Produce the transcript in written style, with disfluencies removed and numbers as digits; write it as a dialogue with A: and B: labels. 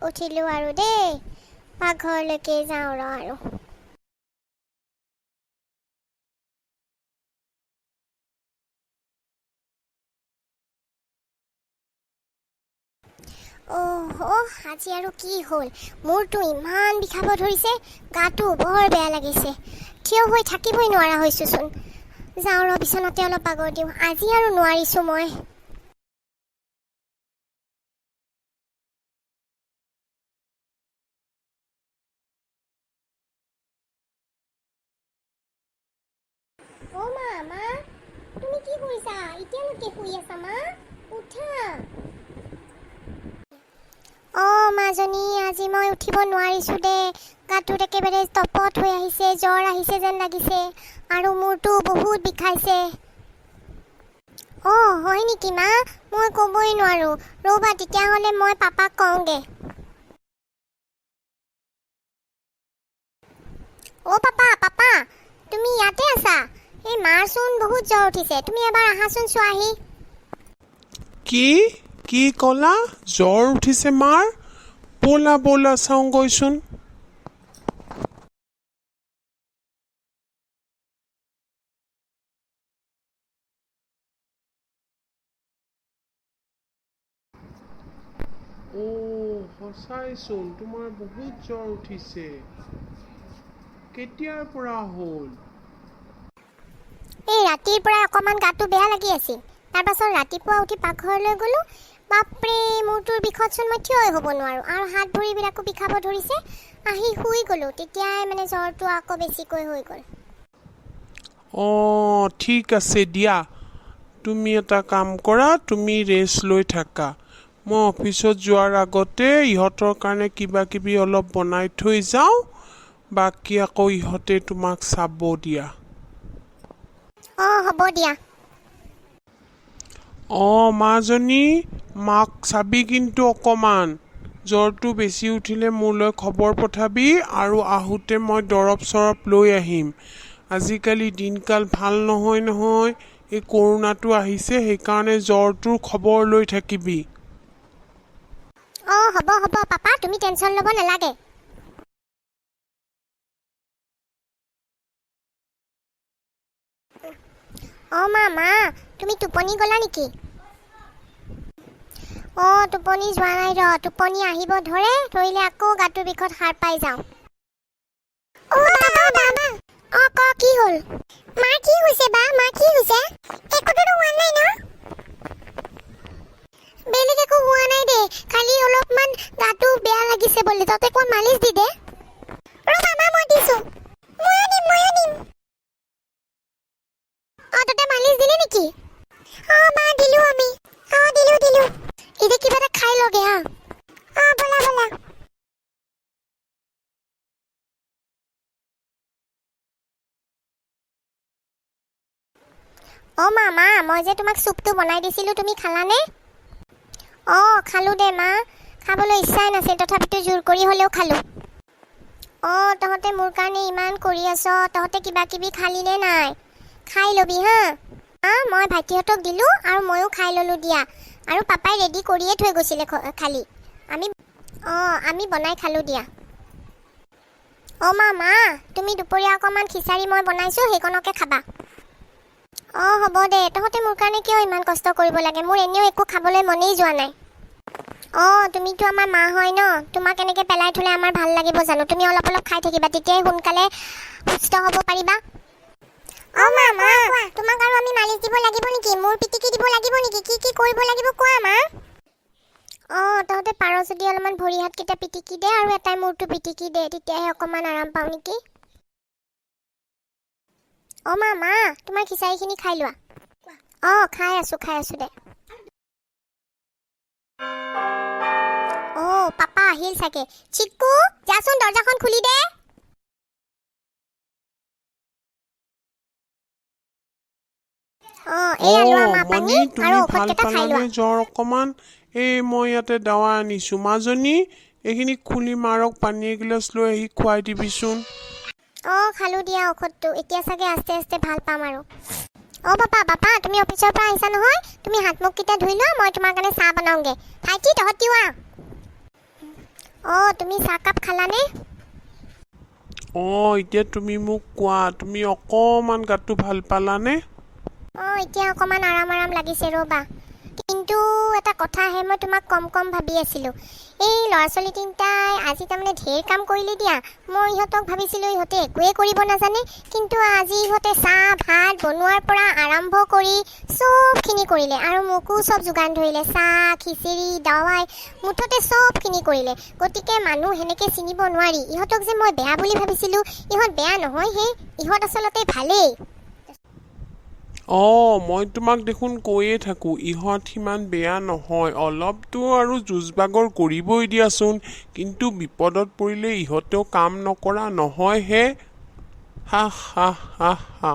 A: উঠিলোঁ আৰু দেই। পাকঘৰলৈকে যাওঁ ৰ আৰু। অ' আজি আৰু কি হ'ল? মূৰটো ইমান বিষাব ধৰিছে, গাটো বৰ বেয়া লাগিছে, থিয় হৈ থাকিবই নোৱাৰা হৈছোঁচোন। যাওঁ ৰ, বিচনাতে অলপ বাগৰ দিওঁ। আজি আৰু নোৱাৰিছোঁ মই। অ' মা, মা, তুমি কি কৰিছা? এতিয়ালৈকে শুই আছা? মা, উঠা। অ' মাজনী, আজি মই উঠিব নোৱাৰিছোঁ দে। গাটোত একেবাৰে তপত হৈ আহিছে, জ্বৰ আহিছে যেন লাগিছে আৰু মূৰটো বহুত বিষাইছে। অ' হয় নেকি মা? মই ক'বই নোৱাৰোঁ। ৰ'বা তেতিয়াহ'লে, মই পাপাক কওঁগৈ। অ' পাপা, পাপা, তুমি ইয়াতে আছা? এই মাৰচোন বহুত জ্বৰ উঠিছে, তুমি এবাৰ আহাচোন, চোৱাহি।
B: কি কি ক'লা? জ্বৰ উঠিছে মাৰ? ব'লা ব'লা, চাওঁগৈচোন। অ' সঁচাইচোন, তোমাৰ বহুত জ্বৰ উঠিছে। কেতিয়াৰ পৰা হ'ল?
A: এই ৰাতিৰ পৰাই অকণমান গাটো বেয়া লাগি আছিল। তাৰপাছত ৰাতিপুৱা উঠি পাকঘৰলৈ গ'লোঁ, বাপৰে, মূৰটোৰ বিষতচোন মই থিয়ই হ'ব নোৱাৰোঁ আৰু হাত ভৰিবিলাকো বিষাব ধৰিছে। আহি শুই গ'লোঁ, তেতিয়াই মানে জ্বৰটো আকৌ বেছিকৈ হৈ গ'ল।
B: অঁ, ঠিক আছে দিয়া। তুমি এটা কাম কৰা, তুমি ৰেষ্ট লৈ থাকা। মই অফিচত যোৱাৰ আগতে ইহঁতৰ কাৰণে কিবা কিবি অলপ বনাই থৈ যাওঁ, বাকী আকৌ ইহঁতে তোমাক চাব দিয়া।
A: অঁ, হ'ব দিয়া।
B: অঁ মাজনী, মাক চাবি কিন্তু অকণমান। জ্বৰটো বেছি উঠিলে মোলৈ খবৰ পঠাবি আৰু আহোঁতে মই দৰৱ চৰৱ লৈ আহিম। আজিকালি দিনকাল ভাল নহয় নহয়, এই কৰোণাটো আহিছে, সেইকাৰণে জ্বৰটোৰ খবৰ লৈ থাকিবি।
A: অঁ, হ'ব হ'ব পাপা, তুমি টেনশ্যন ল'ব নালাগে। অঁ মা, মা, তুমি টোপনি গ'লা নেকি? অঁ, টোপনি যোৱা নাই ৰ, টোপনি আহিব ধৰে, ধৰিলে আকৌ গাটোৰ বিষত সাৰ পাই যাওঁ। অ ক, কি হ'ল মা? কি হৈছে বা? মা, কি হৈছে? একোতো হোৱা নাই ন? বেলেগ একো হোৱা নাই দে, খালি অলপমান গাটো বেয়া লাগিছে বোলে। ততে কোৱা, মালিচ দি দে। ৰ'বা মা, মই দিছো। ময়ো দিম, ময়ো দিম। অ, ততে মালিচ দিলি নেকি? অ মা, দিলো আমি। অ, দিলো দিলো। এতিয়া কিবা এটা খাই লগে। হা, অ, ব'লা ব'লা। অ মা, মা, মই যে তোমাক চুপটো বনাই দিছিলোঁ, তুমি খালানে? অঁ, খালোঁ দে মা। খাবলৈ ইচ্ছাই নাছিল, তথাপিতো জোৰ কৰি হ'লেও খালোঁ। অঁ, তহঁতে মোৰ কাৰণে ইমান কৰি আছ, তহঁতে কিবা কিবি খালি নে নাই? খাই ল'বি হা। মই ভাইটিহঁতক দিলোঁ আৰু ময়ো খাই ল'লোঁ দিয়া। আৰু পাপাই ৰেডি কৰিয়ে থৈ গৈছিলে খালি আমি, অঁ, আমি বনাই খালোঁ দিয়া। অঁ মা, মা, তুমি দুপৰীয়া অকণমান খিচাৰি মই বনাইছোঁ, সেইকণকে খাবা। অঁ, হ'ব দে। তহঁতে মোৰ কাৰণে কিয় ইমান কষ্ট কৰিব লাগে? মোৰ এনেও একো খাবলৈ মনেই যোৱা নাই। অঁ, তুমিতো আমাৰ মা হয় ন? তোমাক এনেকৈ পেলাই থ'লে আমাৰ ভাল লাগিব জানো? তুমি অলপ অলপ খাই থাকিবা, তেতিয়াই সোনকালে সুস্থ হ'ব পাৰিবা। অঁ মা, মা, তোমাক আৰু আমি মালিচ দিব লাগিব নেকি? মূৰ পিটিকি দিব লাগিব নেকি? কি কি কৰিব লাগিব কোৱা মা। অঁ, তহঁতে পাৰ যদি অলপমান ভৰি হাতকেইটা পিটিকি দে আৰু এটাই মূৰটো পিটিকি দে, তেতিয়াহে অকণমান আৰাম পাওঁ নেকি। অঁ মা, মা, তোমাৰ খিচাৰিখিনি খাই লোৱা। অঁ, খাই আছোঁ, খাই আছোঁ দে। অ' পাপা আহিল চাগে। চিকু, যাচোন, দৰ্জাখন খুলি দে। অঁ, এয়া লোৱা
B: অঁ
A: মা, পানী
B: মণি,
A: আৰু
B: তুমি ভাল
A: ঔষধকেইটা খাই
B: পালানে
A: লোৱা।
B: জ্বৰ অকণমান? এই মই ইয়াতে দাৱা আনিছোঁ। মাজনী, এইখিনি খুলি মাৰক পানী এগিলাচ লৈ আহি খুৱাই দিবিচোন।
A: অঁ, খালোঁ দিয়া ঔষধটো, এতিয়া চাগে আস্তে আস্তে ভাল পাম আৰু। অঁ পাপা, পাপা, তুমি অফিচৰ পৰা আহিছা নহয়? তুমি হাত মুখকেইটা ধুই লোৱা, মই তোমাৰ কাৰণে চাহ বনাওঁগৈ। ভাইটি, তহঁতিও আহ। অঁ, তুমি চাহকাপ খালানে?
B: অঁ, এতিয়া তুমি মোক কোৱা, তুমি অকণমান গাটো ভাল পালানে?
A: অঁ, এতিয়া অকণমান আৰাম আৰাম লাগিছে ৰ'বা। কিন্তু এটা কথাহে মই তোমাক কম কম ভাবি আছিলোঁ। এই ল'ৰা ছোৱালী তিনিটাই আজি তাৰমানে ঢেৰ কাম কৰিলে দিয়া। মই ইহঁতক ভাবিছিলোঁ ইহঁতে একোৱেই কৰিব নাজানে, কিন্তু আজি ইহঁতে চাহ ভাত বনোৱাৰ পৰা আৰম্ভ কৰি চবখিনি কৰিলে আৰু মোকো চব যোগান ধৰিলে, চাহ, খিচিৰি, দাৱাই, মুঠতে চবখিনি কৰিলে। গতিকে মানুহ সেনেকৈ চিনিব নোৱাৰি। ইহঁতক যে মই বেয়া বুলি ভাবিছিলোঁ, ইহঁত বেয়া নহয় হে, ইহঁত আচলতে ভালেই।
B: অঁ, মই তোমাক দেখোন কৈয়ে থাকোঁ ইহঁত সিমান বেয়া নহয়। অলপতো আৰু যুঁজ বাগৰ কৰিবই দিয়াচোন, কিন্তু বিপদত পৰিলে ইহঁতেও কাম নকৰা নহয় হে। হা হা হা হা।